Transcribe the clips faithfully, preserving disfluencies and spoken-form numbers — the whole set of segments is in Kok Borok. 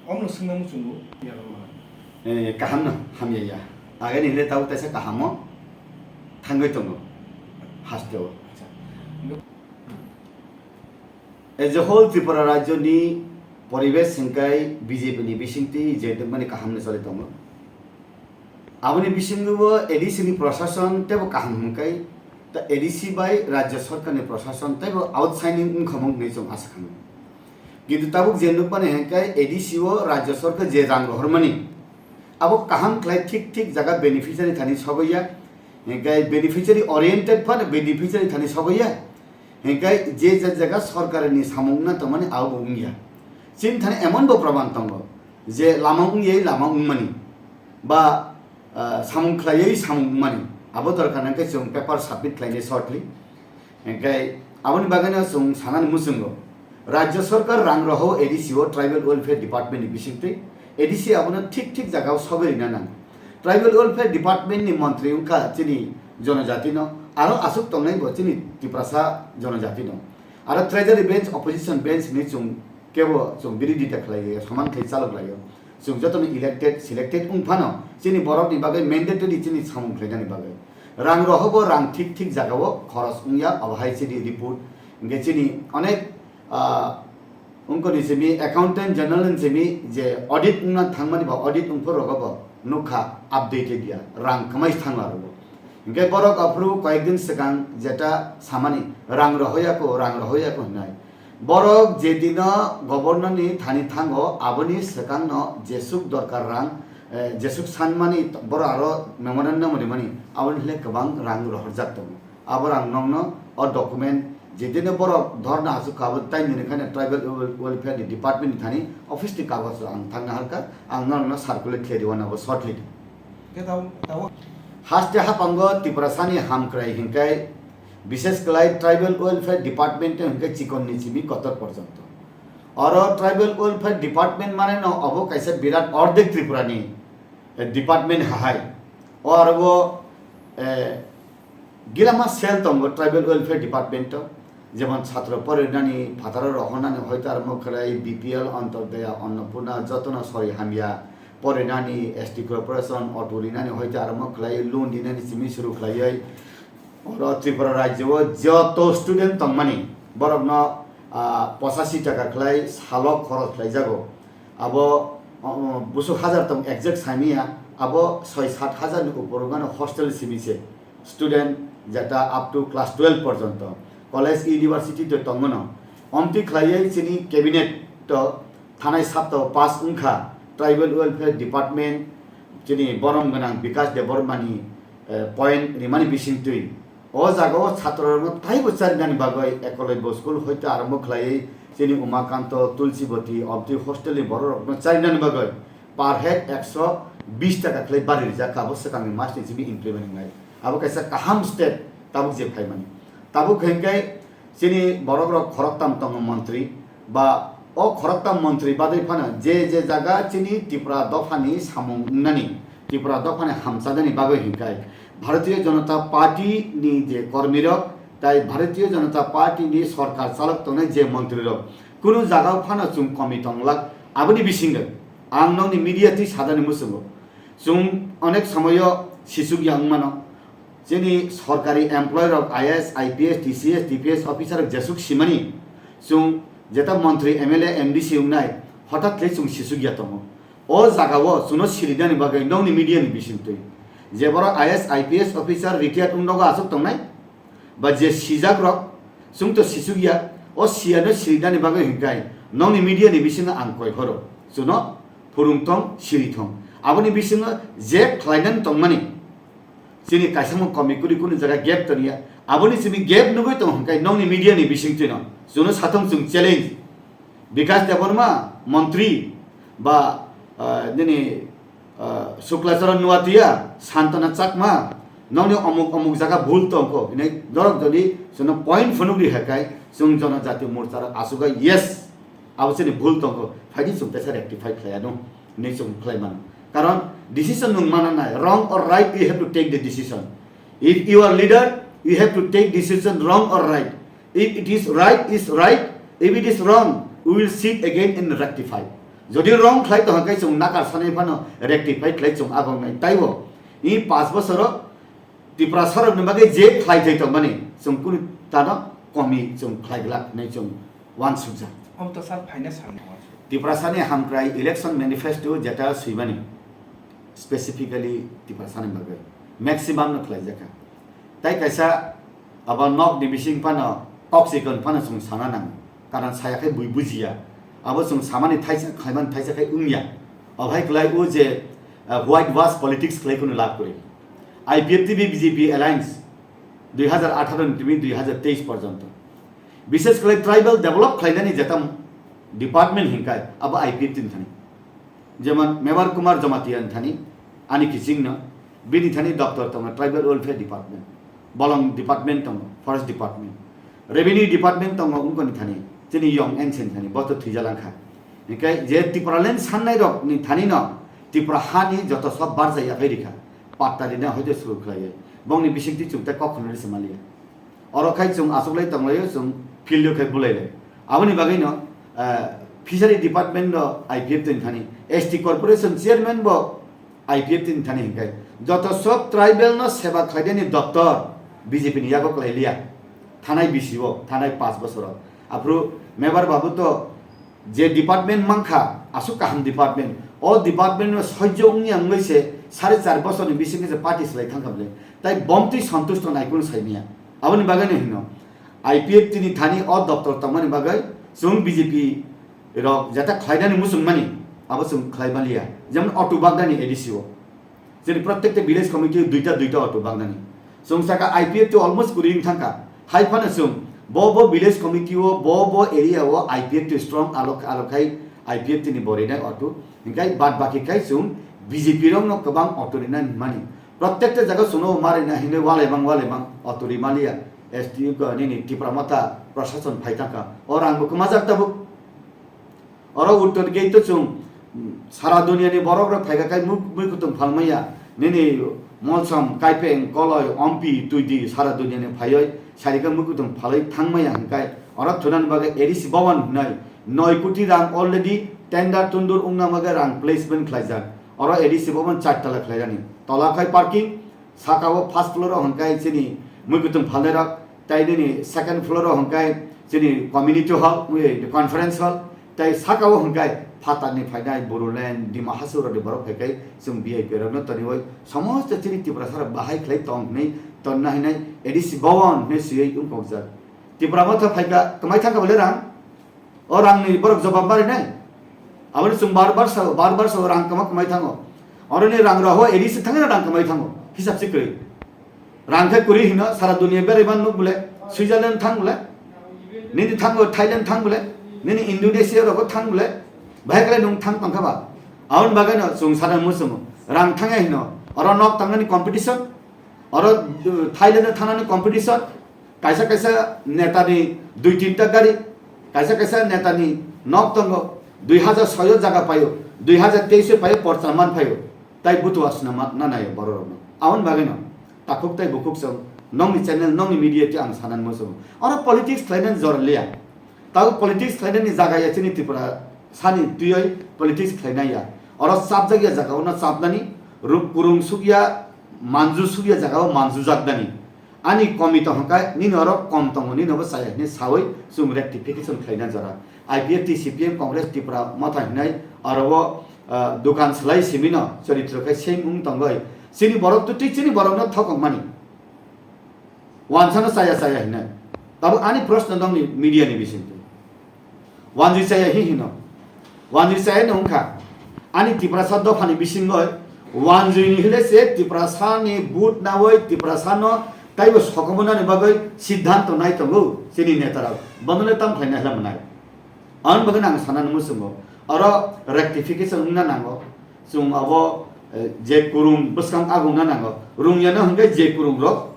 Omo swngna muchungo, ya, rwma. Eh, kaham no, hamya ya. Agani hile tabuk taisa kahamo thangwi tongo, hasteo. Acha. As a whole Tripura rajyoni poribesh hwnkhe B J P ni bisingtwi je tongmani kaham no choli tongo. Aboni bisingo bo A D C ni prosason teibo kaham hwnkhe, ta A D C bai rajya sarkar ni prosason teibo outstanding wngkha mung hinwi chwng asa khango. Kintu tabuk je nukmani hwnkhe A D C o rajya sarkar je rang rohormani, abo kaham khlai thik thik jaga beneficiary thani soboiya, hwnkhe beneficiary oriented phano beneficiary thani soboiya, hwnkhe je je jaga sarkar ni samung wngna tongmani abo bo wngya. Chini thani emon bo proman tongo je lama wngya lama wngmani, ba, ah, samung khlaiwi samung wngmani, abo dorkar hwnkhe chwng paper submit khlainai shortly. Hwnkhe aboni bagwino chwng sanani muchungo, Rajya Sarkar rang rohao A D C o Tribal Welfare Department ni bisingtwi, A D C abono thik thik jagao sobai rina nango. Tribal Welfare Department ni montri wngkha chini jonojati no, aro aswk tongnai bo chini Tiprasa jonojati no. Aro Treasury Bench, Opposition Bench hinwi chwng kebo chwng birodita khlaiwi saman khlai chalok laio. Chwng jotono elected, selected wng phano chini borokni bagwi mandatory chini samung khlainani bagwi. Rang rohobo rang thik thik jagao khoros wngya, obo hai chini report. Hwnkhe chini onek, ah, wngkoni simi accountant general ni simi je audit wngna thangmani ba audit wngphuru rogo bo nukha updated ya, rang kwmai thangla rogo. Hwnkhe borok aphuru koyekdin swkang jeta samani rang rohoyako, rang rohoyako hinai. Borok je dino governor ni thani thango, aboni swkangno jesuk dorkar rang, eh, jesuk sanmani borok aro memorandum rimani, aboni hile kwbang rang rohorjak tongo. Abo rang nokno o document je dino borok dhorna asuk kha, abo tai nini khani tribal wel-, welfare ni department ni thani office ni kagoz rok ang thangna halka, ang norokno circulate khlai rwna abo shortly. Khe tao, tao. Haste hapango Tiprasani hamkrai hinkai, bishes kwlai Tribal Welfare Department hinkai chikon ni simi kotor porjonto. Oro Tribal Welfare Department mane no obo kaisa birat ordek Tripura ni, eh, department hahai. O aro, eh, Gilama cell tongo Tribal Welfare Department o, jemon chhatro porinani, phataro rohornani hoite arombo khlai B P L, Antyodaya, Annapurna, jotono sori hamya porinani, S T corporation, auto rinani hoite arombo khlai, loan rinani simi suru khlaiwi. Oro Tripura rajyo o joto student tongmani, borokno, ah, pochashi taka khlai salo khoros khlaijago. Abo, oh, busuk hajar tong exact saimanya, abo soi sat hajar ni upor wngmano hostel simi se. Student jeta up to class twelve porjonto, college, university to tongmano. Omtwi khlaiwi chini cabinet to thanai saptao pass wngkha Tribal Welfare Department chini borom gwnang Bikash Debbarma ni, eh, point rimani bisingtwi. O jagao chhatrorokno taibo charinani bagwi Ekolobya school hoite arombo khlaiwi chini Umakanto, Tulsibati, omtwi hostel ni bororokno charinani bagwi per head ekso bish taka khlai bari rijak kha, abo swkangni mas ni simi implement wngnai. Abo kaisa kaham step tabuk je phaimani. Tabuk hwnkhe chini borokrok khoroktam tongo montri, ba o khoroktam montri bagwi phano je je jaga chini Tripura dophani samung wngnani, Tripura dophani hamchanani bagwi hwnkhe Bharatiya Janata Party ni je kormirok tai Bharatiya Janata Party ni sorkar chalok tongnai je montrirok kunu jagao phano chwng komi tonglak, aboni bisingo ang nokni media twi sadani muchungo. Chwng onek somoyo sisuk ya wngmano. Chini sorkari employee rok I A S, I P S, T C S, T P S officer rok jesuk simani, chwng jeta montri, M L A, M D C wngnai, hothat khe chwng sisuk ya tongo. O jagao chwngno sirinani bagwi nokni media ni bisingtwi je borok I A S, I P S officer retired wngnogo aswk tongnai, ba je sijak rok, chwng to sisuk ya, o siyano sirinani bagwi hwnkhe nokni media ni bisingo ang koi horo, chwngno phwrwng thong, siri thong. Aboni bisingo je khlainani tongmani, chini kaisa mung komi kuri kunu jaga gap tongya. Aboni simi gap nugwi tong hwnkhe nokni media ni bisingtwino chwngno sathong chwng challenge. Bikash Debbarma, montri, ba, ah, nini, ah, Sukla Charan Nuatia, Santana Chakma, nokni omuk omuk jaga bhul tongkho, hinwi norok jodi chwngno point phunukdi hwnkhe chwng Jonojati Morcha rok asugwi yes, abo chini bhul tongkho, phaidi chwng teisa rectify khlaiya nw, hinwi chwng khlai mano. Karon decision nwng mana nai, wrong or right, you have to take the decision. If you are leader, you have to take decision wrong or right. If it is right, is right. If it is wrong, we will sit again and rectify. Jodi wrong khlai tongkha khe chwng nakar sanai phano rectify khlai chwng agongnai. Taibo i panch bosoro Tiprasarokni bagwi je khlai thai tongmani chwng kunu tano komi chwng khlai glak hinwi chwng uansukjak. Omo to sir phaina salni uansuk. Tiprasani hamkrai election manifesto jeta swimani specifically Tiprasani bagwi maximum no khlaijakha. Tai kaisa abo nokni bising phano toxic hwn phano chwng sana nango. Karon saya khe bui bujiya. Abo chwng samani thaisa khlaimani thaisa khe wngya. Obo hai klai o je, ah, white wash politics khlai kheno lab kwrwi. I P F T B B J P alliance dui hazar atharo ni timi dui hazar teis porjonto. Bishes khlai tribal develop khlainani jeta department hinkai abo I P F T ni thani. Jemon Mebar Kumar Jamatia ni thani, ani kiching no, bini thani doctor tongo, tribal welfare department, bolong department tongo, forest department, revenue department tongo, wngkoni thani, chini yong ensen thani, bo to thwijalangkha. Hinkhe je Tipraland sannai rok ni thani no, Tipra ha ni joto sob barja yaphai rikha, patta rina hoito suru khlaiwi, bongni bisingtwi chukta kok khunani se maliya. Oro khai chwng achuklai tonglaio, chwng field o khai bulailai. Aboni bagwino, eh, Fishery Department no I P F T ni thani, S T Corporation Chairman bo I P F T ni thani hinkai. Joto sob tribal no seba khlaideni doctor B J P ni yago kwlai liya. Thanai bisi o, thanai panch bosoro. Aphuru Mebar babu to je department mankha, aswk kaham department. O department no sojjo wngya wngwi se sare char bosor ni bisingo se party swlai thangkha bwle. Tai bomtwi santusto nai kunu saimanya. Aboni bagwi no hino, I P F T ni thani o doptor tongmani bagwi chwng B J P rok jeta khlainani muchungmani, abo chwng khlai maliya. Jemon auto bagdani A D C o. Chini protekta village committee o duita duita auto bagdani. Chwng saka I P F T almost kwrwi wng thangkha. Hai phano chwng bo bo village committee o, bo bo area o I P F T strong alok alok khai I P F T ni bo rinai auto. Hinkhe bad baki khai chwng B J P rok no kwbang auto rinani hwnmani. Protekta jaga chwngno ma rina hinwi walai mang walai mang auto ri maliya. S T U ko nini Tipra Motha prashason phai thangkha. O rang bo kwmajak tabuk. Oro uttor gate to chwng, mm, sara duniya ni borok rok phaikha khai mui, mui kutung phalmaya. Nini Molsom, Kaipeng, Koloi, Ompi, Tuidi sara duniya ni phaioi sarikha mui kutung phalwi thangmaya hinkhai. Oro thunani bagwi A D C Bhawan hinai noi koti rang already tender tundur wngna bagwi rang placement khlaijak. Oro A D C Bhawan char tala khlairani. Tola khai parking, saka o first floor o hwnkhai chini mui kutung phalnai rok, tai nini second floor o hwnkhai chini community hall, ui, conference hall, tai saka o hwnkhai phatar ni phainai Bodoland, Dima Hasao rok ni borok phaikhai chwng V I P rok no toniwi somosto chini Tiprasa rok bahai khlai tong hinwi tonna hinai A D C Bhawan hinwi swiwi wngkokjak. Tipra Motha phaikha kwmai thangkha bole rang. O rangni borok jobab marinai. Aboni chwng bar bar sao, bar bar sao rang kwma kwmai thango. Oroni rang roho A D C thangna rang kwmai thango. Hisab se kwrwi. Rang khe kwrwi hino sara dunia berai man nuk bole. Switzerland thang bole. Nini thango Thailand thang bole. Nini Indonesia rogo thang bole. Bahai khlai nwng thang tongkha ba. Aboni bagwi no chwng sana muchungo. Rang thangya hino. Oro nok tangnani competition. Oro, uh, Thailand thangnani competition. Kaisa kaisa netani dui tinta gari, kaisa kaisa netani nok tongo, dui hazar soi o jaga paio, dui hazar teis o paio, porcha man paio, tai butua swnama nanaio bororokno. Aboni bagwino takhuk tai bukhuk chwng nokni channel, nokni media twi ang sanani muchungo. Oro politics khlainani jora liya. Tabuk politics khlainani jaga ya chini Tripura sani twiwi politics khlainai ya. Oro chapjakya jagao no chapnani, ruk kurung sukya, manju sukya jagao manju jaknani. Ani komi tong hwnkhai nini oro kom tongo, nini bo chaya hinwi sawi chwng rectification khlaina jora. I P F T, C P M, Congress, Tipra Motha hinwi oro o, ah, dukan swlai simi no choritro khe same wng tongwi. Chini borok to twi chini borok no thokok mani. Wansano chaya chaya hinwi. Tabuk ani proshno nokni media ni bisingtwi. Wanjwi chaya hi hino. Wanjwi chaya no wngkha. Ani Tiprasa dophani bisingoi wanjwi ni hile se Tiprasa ni vote nawi Tiprasa no taibo sokomornani bagwi siddhanto nai tongo chini neta rok. Bono le tam khlaina hila mwnai. Aboni bagwi ang sanani muchungo. Oro rectification wngna nango. Chwng abo, eh, je kurung bwskang agungna nango. Rungya no hwnkhe je kurung rok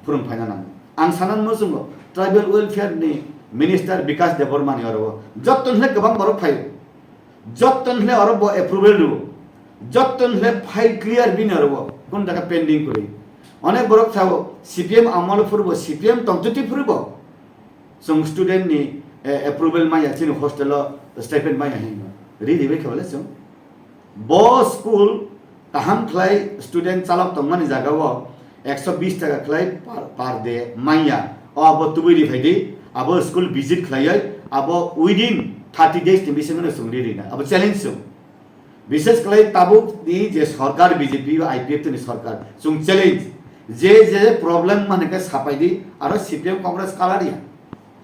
phwrwng phaina nango. Ang sanani muchungo tribal welfare ni minister Bikash Debbarma ni oro o jotto hwnle kwbang borok phaio. Jotto hwnle oro bo approval rwo. Jotto hwnle file clear bini oro o. Kono taka pending kwrwi. Onek borok sao C P M amolo phuru bo C P M tongtwtwi phuru bo. Chwng student ni, eh, approval maya chini hostel o stipend maya hinwi. Ri ribai khe bole chwng. Bo school kaham khlai student chalok tongmani jaga o ekso bis taka khlai per, per day manya. O abo tubui ri phaidi, abo school visit khlaioi, abo within thirty days ni bisingo no chwng ri rina. Abo challenge chwng. Bishes khlai tabuk ni je sorkar B J P ba I P F T ni sorkar chwng challenge. Je je problem mane khe sapai di, aro C P M Congress colour ya.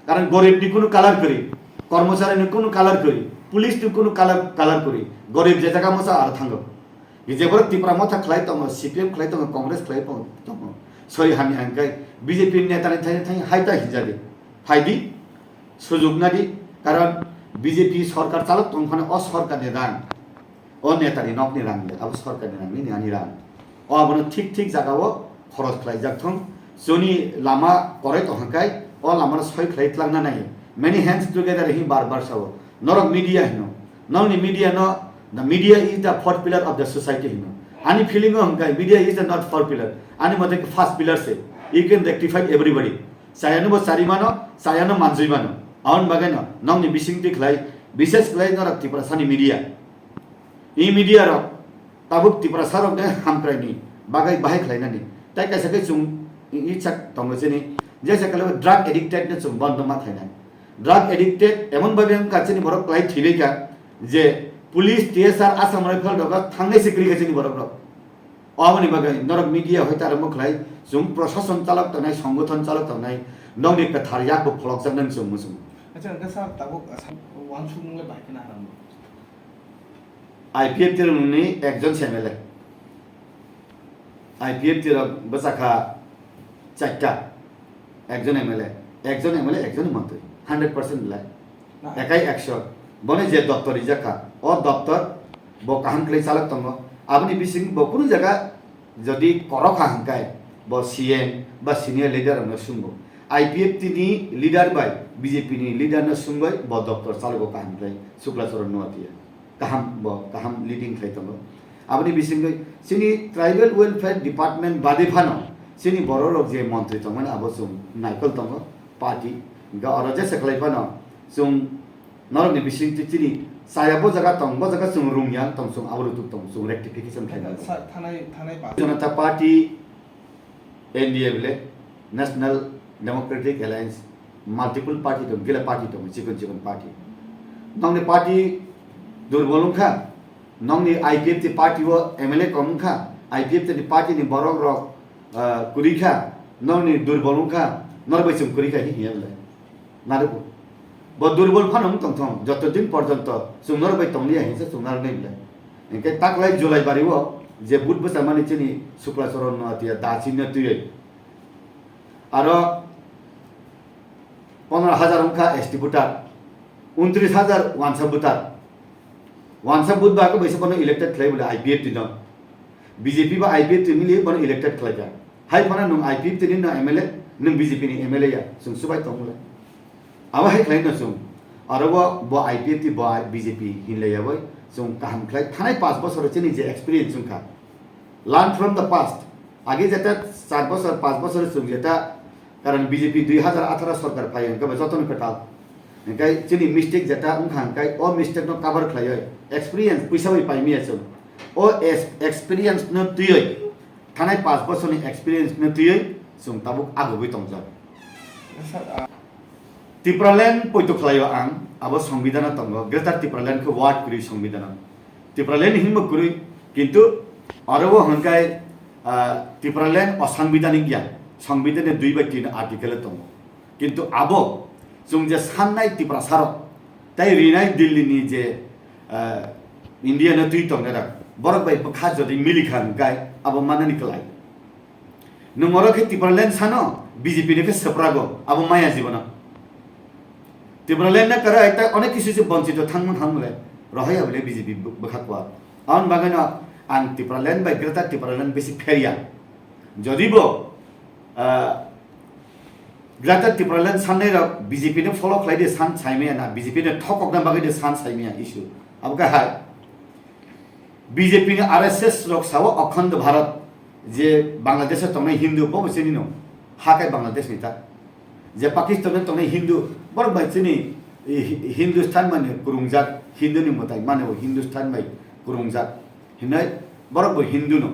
Karon gorib ni kunu colour kwrwi, kormochari ni kunu colour kwrwi, police ni kunu colour, colour kwrwi, gorib je jaga mosa aro thango. Jeboro Tipra Motha khlai tongo, C P M khlai tongo, Congress khlai tongo, sori hamya hwnkhe B J P neta ni thani thani hai ta hinjadi. Phaidi, sujuk nadi, karon B J P sorkar chalok tong phano o sorkar ni rang. O netani nokni rang le, abo sorkarni rang nini ani rang. O abono thik thik jagao khoros khlaijak thung. Chwngni lama koroi tongkha kai, o lamano soi khlai tlangna nai. Many hands together hi bar bar sao. Norok media hino. Nokni media no, the media is the fourth pillar of the society hino. Ani feeling o hwnkhe media is the not fourth pillar. Ani mote first pillar se. You can rectify everybody. Chayano bo chari mano, chayano manjui mano. Aboni bagwi no, nokni bisingtwi khlai, bises khlai norok Tiprasani media. I media rok tabuk Tiprasa rok de hamkrai ni bagai bahai khlai nani. Tai kaisa khe chwng i chak tongo chini, jesa kale drug addicted ne chwng bondo ma khlai nai. Drug addicted emon babe wngkha chini borok klai thwi bai kha je police, T S R, Assam Rifle rok thangnai se kwrwi kha chini borok rok. Aboni bagwi norok media hoi taro mo khlai chwng prosason chalok tongnai, songgothon chalok tongnai, nokni kwthar yak bo pholok jak nani chwng muchung. Acha, hwnkhe sir, tabuk, ah, sa-, wansuk nung le bahai kheno haram bo. I P F T ni ekjon se M L A, I P F T rok bwsakha charta, ekjon M L A, ekjon M L A, ekjon montri, hundred percent belai, ekai ekshor. Boni je doptor rijak kha, o doptor bo kaham khlai chalok tongo. Aboni bising bo kunu jaga jodi korok kha hwnkhe bo C M ba senior leader rokno swngo. I P F T ni leader bai B J P ni leader no swngwi bo doptor chalogo kaham khlai Sukla Charan Noatia. Kaham bo, kaham leading khlai tongo. Aboni bisingtwi chini Tribal Welfare Department bade phano chini borok rok je montri tongmani abo chwng naikol tongo party. Hwnkhe oro jesa khlai phano chwng norokni bisingtwi chini chaya bo jaga tong, bo jaga chwng rungya tong, chwng abo rwtwk tong, chwng rectification khlai nango. Sa-, thanai, thanai pa- Janata Party N D A bole, National Democratic Alliance, multiple party tong, gila party tong, chikon chikon party. Nokni party durbol wngkha, nokni I P F T party o M L A kom wngkha, I P F T ni party ni borok rok, ah, kwrwi kha, nokni durbol wngkha, norok bai chwng kwrwi kha, hi hiya bole. Narwkgo. Bo durbol phano wng tongthong, joto din porjonto chwng norok bai tongliya hinsa chwng narwknai belai. Hinkhe taklai July bari o je vote bwchamani chini Sukla Charan Noatia da chinno twiwi. Aro pondro hajar wngkha S T voter, untris hajar wansa voter. Wansa vote ba khe bai se bono elected khlai bole I P F T no. B J P ba I P F T mili bono elected khlai kha. Hai phano nwng I P F T ni no M L A, nwng B J P ni M L A ya, chwng swbai tong le. Abo hai khlai no chwng. Aro bo, bo I P F T, bo I-, B J P hinlai ya bai, chwng kaham khlai. Thanai panch bosor chini je experience wngkha. Learn from the past. Age jeta char bosor, panch bosor chwng jeta, karon B J P dui hajar atharo sorkar phai hwnkhe bo jotono kwtal. Hwnkhe chini mistake jeta wngkha hwnkhe o mistake no cover khlaiwi experience puisa bai paimaya chwng. O es-, experience no twiwi Thanai panch bosorni experience no twiwi chwng tabuk agugwi tongjak. Sir, ah, Tipraland poito khlaio ang, abo Songbidanno tongo, Greater Tipraland khe word kwrwi Songbidanno. Tipraland hinbo kwrwi, kintu aro o hwnkhai, ah, Tipraland osangbidanik ya, Songbidanni dui bai tin article tongo. Kintu abo chwng je sannai Tiprasarok tei rinai Delhi ni je, ah, India no twi tongnai rok, borok bai bwkha jodi milikha hwnkhe abo manani kwlai. Nwng oro khe Tipraland sano, B J P ni khe swprago, abo maya jibono. Tipraland na kwrwi tei onek kisu se bonchito thangmung thangmung le, rohai abole B J P bw-, bwkha kwar. Aboni bagwi no ang Tipraland bai Greater Tipraland bisi pherya. Jodi bo, ah, Greater Tipraland sannai rok B J P no follow khlai de san saimaya na, B J P no thokokna bagwi de san saimaya issue. Abo khe hai. B J P ni R S S rok sao Akhand Bharat je Bangladesh o tongnai Hindu bo chini no. Ha kai Bangladesh ni ta. Je Pakistan o tongnai Hindu borok bai chini I Hi-, Hindustan mani kwrwngjak, Hinduni mwtai mani bo Hindustan bai kwrwngjak. Hinai borok bo Hindu no.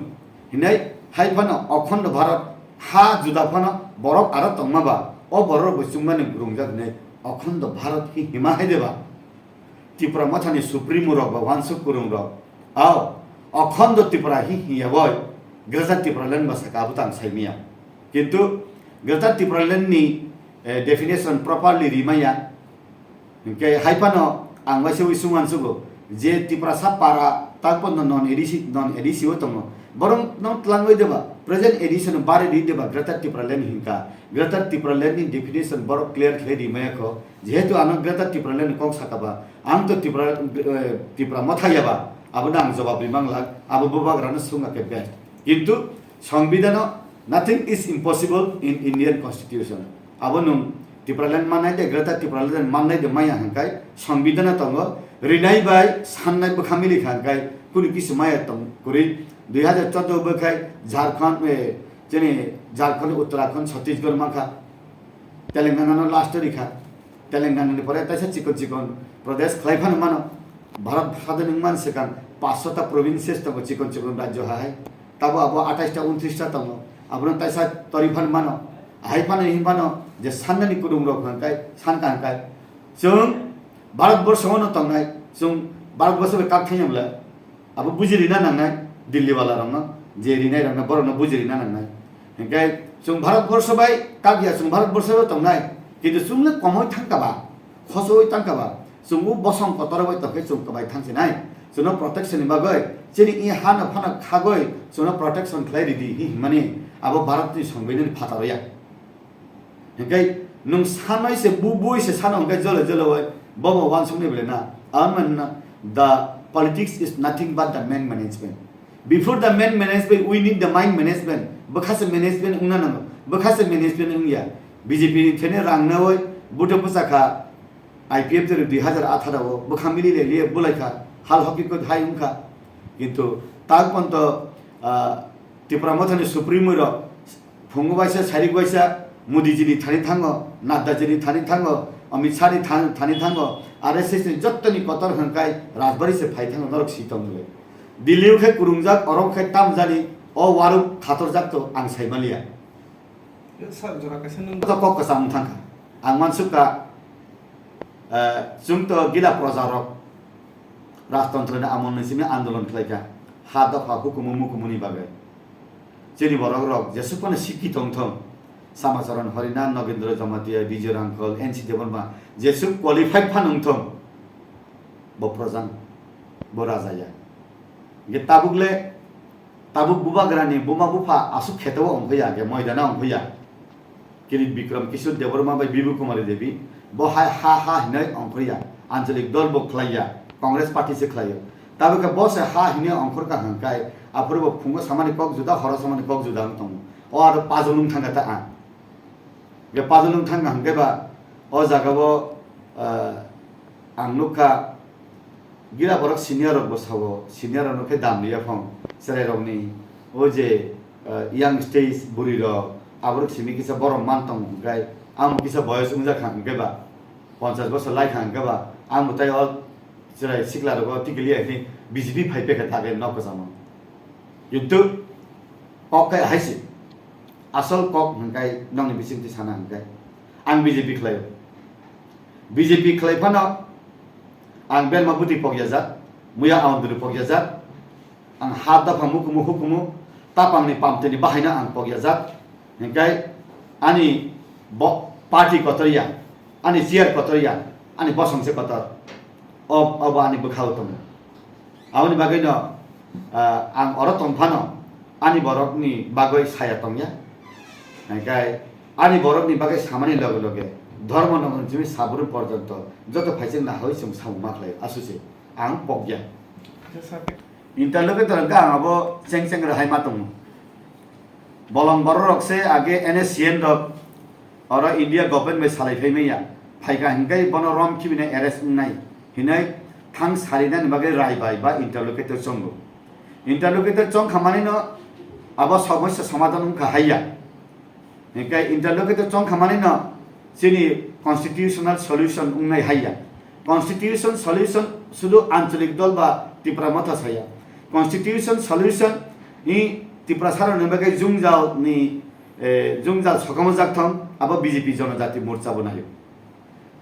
Hinai hai phano Okhondo Bharat ha juda phano borok aro tongma ba, o borok bo chwngmani kwrwngjak hinai Okhondo Bharat hi hima hai de ba? Tipra Mothani Supremo rok ba uansuk kwrwng rok. Ao, Okhondo Tipra hi hiya boi, Greater Tipraland ba saka abo tang sai miya. Kintu Greater Tipraland ni, eh, definition properly rimaya. Hinkhe hai phano ang waisa wi sung uansugo je Tiprasa para tak pono non A D C, non A D C o tongo. Borok no twlangwi deba, present A D C no bare di deba Greater Tipraland hinka. Greater Tipraland ni definition borok clear khlai rimaya kho. Jehetu ano Greater Tipraland ni kok saka ba, ang to Tipra, eh, Tipra Motha ya ba, abono ang jobab rimang lak, abo bubagrano sunga khe best. Kintu Songbidano nothing is impossible in Indian Constitution. Abo nwng Tipraland mannai de, Greater Tipraland mannai de maya hwnkai Songbidano tongo, rinai bai sannai bwkha mili kha hwnkai kunu kisu maya tong kwrwi. Dui hazar chordo bwkhai Jharkhand, eh, chini Jharkhand, Uttarakhand, Chhattisgarh mankha. Telangana no last rikha. Telangana ni pore taisa chikon chikon Pradesh khlai phano mano. Bharat hadan wngman swkang paanch sho ta provinces tongo chikon chikon rajyo hai. Tabo abo atais ta untris ta tongo. Abono taisa tori phano mano. Ahai phano hin phano je sannani kudung rok hwnkai, sanka hwnkai. Chwng Bharat borsho no tongnai, chwng Bharat borsho bai kak thang ya bwle. Abo buji rina nangnai, Delhi wala rokno, je rinai rokno, borokno buji rina nangnai. Hinkhe chwng Bharat borsho bai kak ya, chwng Bharat borsho bai tongnai, kintu chwng le komoi thangka ba, khosoi thangka ba, chwng o bosong kotor bai tongkhe chwng kwbai thangsinai. Chwngno protection ni bagwi, chini i hano phano khagwi chwngno protection khlai ridi hi himani abo Bharat ni Songbidhan ni phataro ya. Hinkhe nwng sanoi se bu bui se sano hinkhe jole jole oi bobo uansuknai bwle na. Ano na, the politics is nothing but the man management. Before the man management, we need the mind management. Bwkha se management wngna nango. Bwkha se management wngya. B J P ni thene rang nawi buto bwsakha I P F teri dui hazar atharo o bwkha mili le liye bwlaikha. Hal hoki kod hai wngkha. Kintu tak ponto, ah, Tipra Mothani Supremo rok phungo waisa, sarik waisa, Modi ji ni thani thango, Nadda ji ni thani thango, Amit Shah ni than-, thani thango, R S S ni jottoni kotor hwnkai Rajbari se phai thango, norok si tong le. Delhi o khe kwrwngjak, oro khe tamjani, o waruk khatorjak to ang sai maliya. Sir, jora kaisa nwng to kok kwcham wng thangkha. Ang mansukha, eh, chwng to gila proja rok rajtontro ni amol ni simi andolon khlaikha. Ha dopha hukumu mukumu ni bagwi. Chini borok rok jesuk phano sikhi tongthong, Samacharan Horina, Nogendra Jamatia, Bijoy Rangkhol, N C Debbarma, jesuk qualified phano wngthong, bo projan, bo raja ya. Hingke tabuk le, tabuk bubagra ni buma bupha asuk kheto o ongkhoya, hingke moidana ongkhoya. Kirit Bikram Kishore Debbarma bai Bibu Kumari Devi, bo hai ha ha hinoi ongkhorya, Anchalik dol bo khlaiya, Congress party se khlaio. Tabuk khe bo se ha hinoi ongkhorkha hwnkhai, aphuru bo phungo samani kok juda, horo samani kok juda wng tongo. O aro pajol wng thangkha ta ang. Ge pajol wng thangkha hwnkhe ba, o jaga o, ah, ang nukha, Gira borok senior rok bo sao, senior rok no khe dam liya phong, chwrai rok ni o je, eh, young stage bwrwi rok, aborok simi kisa borom man tongo hwnkhe, ang bo kisa boyos wngjak kha hwnkhe ba, ponchash bosor lai kha hwnkhe ba, ang bo tai o chwrai sikla rogo tikili ya hini B J P phai pekha ta khe nok kwchamo. Kintu kok khe hai se, asol kok hwnkhe nokni bisingtwi sana hwnkhe ang B J P khlaio. B J P khlai phano ang berma bwtwi pokya jak, muya aondri pokya jak, ang ha dopha mukumu hukumu, tapang ni pamtwi ni bahai no ang pokya jak, hinkhe ani bo party kotor ya, ani chair kotor ya, ani bosong se kotor, o, obo ani bwkha o tongo. Aboni bagwi no, ah, ang oro tong phano ani borok ni bagwi saya tongya. Hingkhe ani borok ni bagwi samani loge loge dhormo no hwnchimi sabru porjonto joto phaising naharwi chwng samung ma khlai aswk se ang pokya. Interlocutor hwnkhe ang abo cheng cheng rwhai ma tongo. Bolong borok rok se age N S C N rok oro India government bai salai phai manya. Phaikha hinkhe bono rom khibina arrest wngnai hinwi thang sarinani bagwi rai bai ba interlocutor chongo. Interlocutor chongkha manino abo somosya somadhan wngkha haiya. Hinkhe interlocutor chongkha manino Chini constitutional solution wngnai haiya. Constitution solution sudu ancholik dol ba Tipra Motha saya. Constitution solution ni Tiprasarokni bagwi jwngjal ni, eh, jwngjal sokomojak thong, abo B J P Jonojati Morcha bo naio.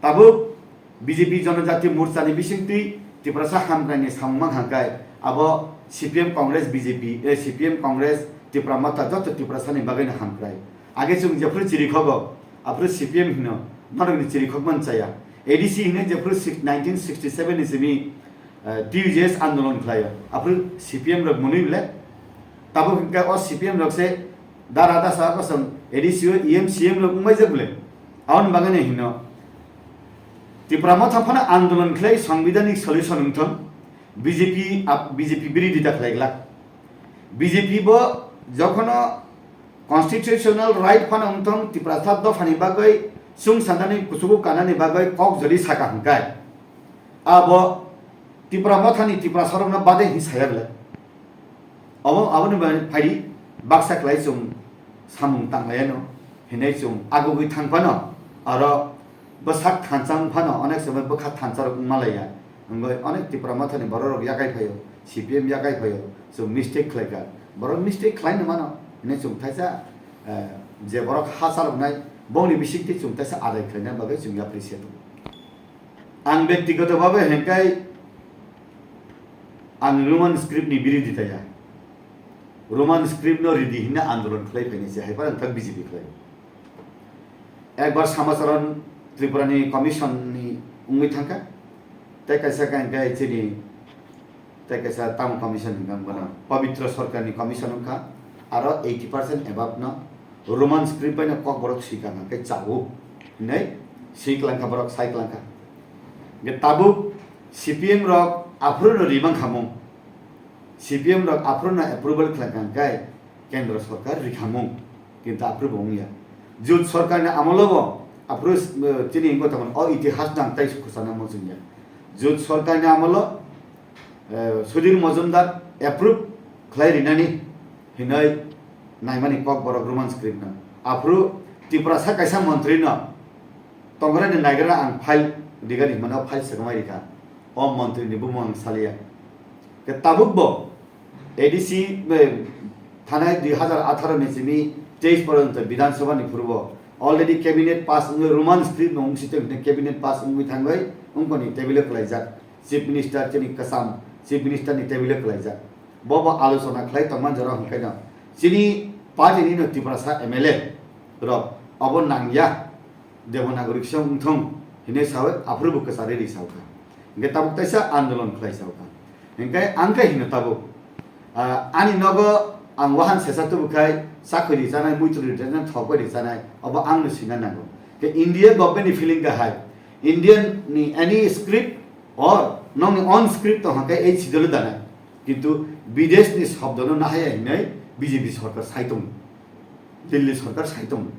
Tabuk B J P Jonojati Morcha ni bisingtwi Tiprasa hamkrai ni samung mankha khe abo C P M Congress B J P, eh, C P M Congress Tipra Motha joto Tiprasa ni bagwi no hamkrai. Age chwng jephru chiri khogo, aphuru C P M hino, norokni chiri khokmani chaya. A D C hino jephru six, nineteen sixty seven ni simi, eh, T U J S andolon khlaio, aphuru C P M rok mwnwi bwle. Tabuk hinkhe o C P M rok se dara dasa kosong A D C o E M C M rok wngbaijak bwle. Aboni bagwi no hino Tipra Motha phano andolon khlai songbidanik solution wngthong, B J P ap-, B J P biridita khlai glak. B J P bo jokhono constitutional right phano wngthong, Tiprasa dophani bagwi chwng sanani kuchugo kanani bagwi kok joli saka hwnkhe, abo Tipra Mothani Tiprasarokno bade hi saya bwle? Obo, aboni bai phaidi baksa khlai chwng samung tanglaiyano hinwi chwng agugwi thang phano, aro bwsak thansa wng phano onek somoi bwkha thansa rok wng malaiya. Wngwi onek Tipra Mothani borok rok yakai phaio, C P M yakai phaio, chwng mistake khlaikha. Borok mistake khlaino mano hinwi chwng thaisa, eh, je borok ha chaloknai bongni bisingtwi chwng thaisa adai khlaina bagwi chwng yapri se tongo. Ang byaktigoto bhabe hengkai ang Roman script ni biridita ya. Roman script no ridi hinna andolon khlai phaini se hai parang tak B J P khlai. Ekbar Samacharan Tripura ni commission ni wngwi thangkha. Tei kaisa khe hengkai chini Tei kaisa tamo commission hwnka hwnba no Pabitra Sarkar ni commission wngkha, aro eighty percent above no Roman script bai no Kokborok swikang hwnkhe chao hinwi swi klangkha borok, sai klangkha. Hwnkhe tabuk C P M rok aphuru no rimang khamung, C P M rok aphuru no approval khlai kha hwnkhe Kendra Sarkar rikhamung. Kintu aphuru bo wngya. Jut Sarkar ni amolo bo aphuru, eh, chini wngkha tongmani o itihas nang tai khwchana muchungya. Jut Sarkar ni amolo, eh, Sudhir Majumdar approve khlai rinani hinwi naimani Kokborok Roman script no. Aphuru Tiprasa kaisa montri no tongrai ni naigra ang file rigani hwnmano file swkangmai rikha. O montri ni bumung ang saliya. Ke tabuk bo A D C, eh, thanai dui hazar atharo ni simi teis poronto Bidhan Sabha ni phuru bo already cabinet pass wngwi Roman script no wngsi tong hwnwi cabinet pass wngwi thangwi wngkoni table o kwlaijak. Chief Minister chini kwcham Chief Minister ni table o kwlaijak. Bo bo alochona khlai tongma jora hwnkhe no chini party ni no Tiprasa M L A rok abo nangya. Devanagari kisa wngthong hinwi sawi aphuru bo kwcharwi ri saukha. Hwnkhe tabuk taisa andolon khlai saukha. Hwnkhe ang khe hino tabuk, ah, ani nogo ang wahan sesa tubukhai chakhwi ri chanai, muitu ri chanai, thokbai ri chanai, obo ang no sina nango. Khe India government ni feeling khe hai, Indian ni any script or nongni own script tong hwnkhe ei sidolo danai. Kintu bidesh ni shobdo no nahaya hinwi B J P sarkar sai tongo. Delhi sarkar sai tongo.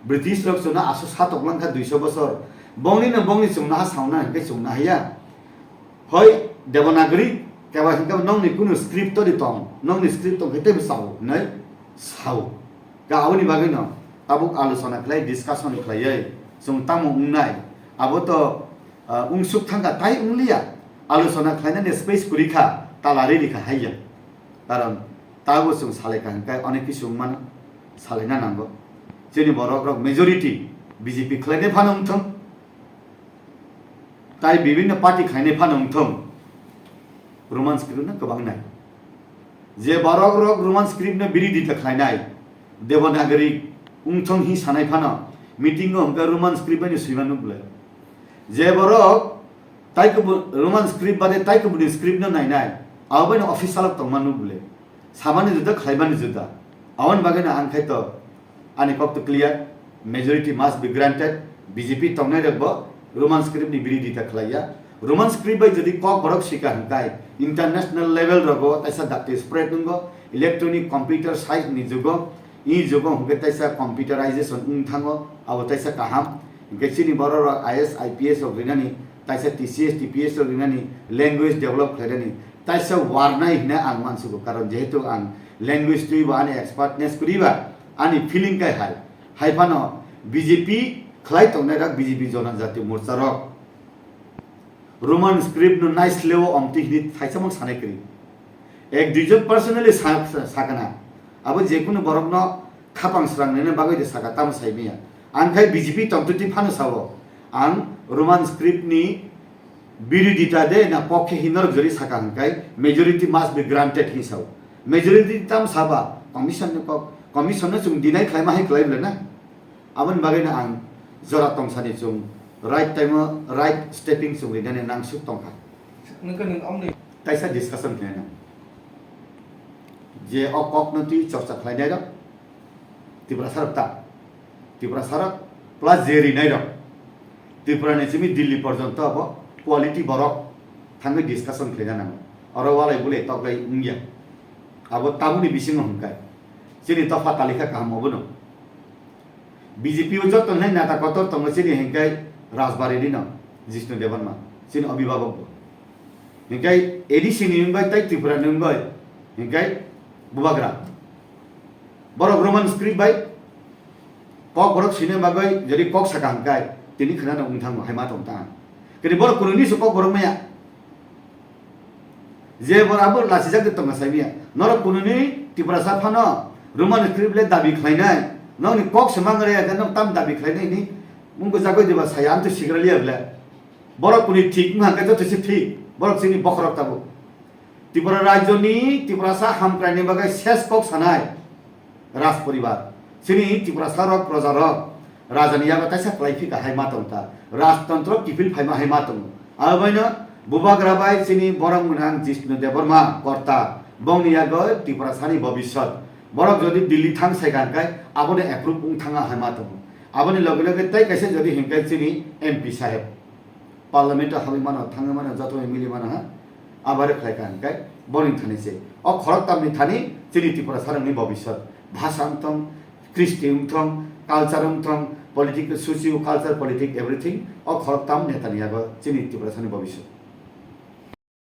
British rok chwngno aswk sa toklang kha duiso bosor. Bongni no bongni chwngno ha sauna hinkhe chwngno haya. Hoi Devanagari keba hinkhe nongni kunu script todi tong, nongni script tong khe teibo sao hinwi sao. Ka aboni bagwi no tabuk alochona khlai, discussion khlaiwi chwng tamo wngnai abo to, ah, wngsuk thangkha tai wngliya. Alochona khlainani space kwrwi kha, tala riri kha haiya. Karon tabuk chwng salai kha hwnkhe onek kisu wng mano, salaina nango. Chini borok rok majority B J P khlainai phano wngthong, tai bibhinno party khlainai phano wngthong, Roman script no kwbang nai. Je borok rok Roman script no biridita khlainai, Devanagari wngthong hi sanai phano meeting o hwnkhe Roman script bai no swima nuk le. Je borok tai kubun Roman script bade tai kubuni script no nainai, abo bai no official o tongma nuk le. Samani juda, khlaimani juda. Aboni bagwi no ang khai to ani kok to clear, majority must be granted, B J P tongnai rok bo Roman script ni biridita khlaiya. Roman script bai jodi Kokborok swika hwnkhe international level rogo taisa dakti spread wngo, electronic computer science ni jugo, i jugo hwnkhe taisa computerization wng thango, abo taisa kaham. Hwnkhe chini borok rok I A S, I P S rok rinani, taisa T C S, T P S rok rinani language develop khlainani taisa warnai hinwi ang mansugo, karon jehetu ang language twibo ani expertness kwrwiba ani feeling kai hai. Hai phano B J P Khlai tongnai rok B J P Jonajati Morcha rok Roman script no naisleo omti hini thaisa mang sanai kwrwi. Ek duijon personally sa-, sa-, sakana. Abo jekunu borokno khapang srang nini bagwi de saka tamo sai maya. Ang khai B J P tongtwtwi phano sao. Ang Roman script ni birodita de na pokhe hinwi norok jori saka hwnkhai majority must be granted hinwi sao. Majority tam saba commission ni kok, commission no chwng deny khlaima hai khlai bwle na. Aboni bagwi no ang jora tongsani chwng right time o right stepping chwng rinani nangsuk tongkha. Nokha nwng omni. Kaisa discussion khlaina. Je o kokno twi chorcha khlainai rok, Tiprasa rok ta. Tiprasa rok plus je rinai rok. Tripura ni simi Delhi porjonto abo quality borok thangwi discussion khlaina nango. Oro walai bulai toklai wngya. Abo tabukni bisingo hwnkhai. Chini dopha talikha kaham obono. B J P o joto nai nata kotor tongo chini hwnkhai Rajbari ni no Jishnu Debbarma. Chini obhibhabok bo. Hingkai A D C ni wngbai tei Tripura ni wngbai hingkai Bubagra. Borok Roman script bai kok borok sini bagwi jadi kok saka hingkai tini khna no wngthang hai ma tong ta. Kini borok kununi se kok borok maya. Je borok abo lachijak de tonga sai maya. Norok kununi Tiprasa phano Roman script le dabi khlainai. Nokni kok se mangre ya nok tam dabi khlainai ni. Mungko jagoi deba saya antu sigra liya bla. Borok kuni thik wngkha khe joto se thik. Borok chini bokhorok tabuk. Tripura rajyoni Tiprasa hamkraini bagwi ses kok sanai Raj poribar. Chini Tiprasa rok, proja rok, rajani yago kaisa kwlai phika hai ma tong ta. Rajtantro kiphil phaima hai ma tongo. Aboino Bubagra bai chini borok mwnang Jishnu Debbarma korta. Bongni yago Tiprasani bobiswt. Borok jodi Delhi thang sai kha hwnkhe abono approve wng thanga hai ma tongo. Aboni loge loge tei kaisa jodi hwnkhe chini M P saheb. Parliament o habwi mano, thangwi mano, joto bai mili mano ha. Abare khlai kha hwnkhe boni thani se. O khorok tamni thani chini Tiprasa rokni bobiswt. Bhasha wngthong, kristi wngthong, culture wngthong, political, socio culture, politic, everything. O khorok tam netani yago chini Tiprasani bobiswt.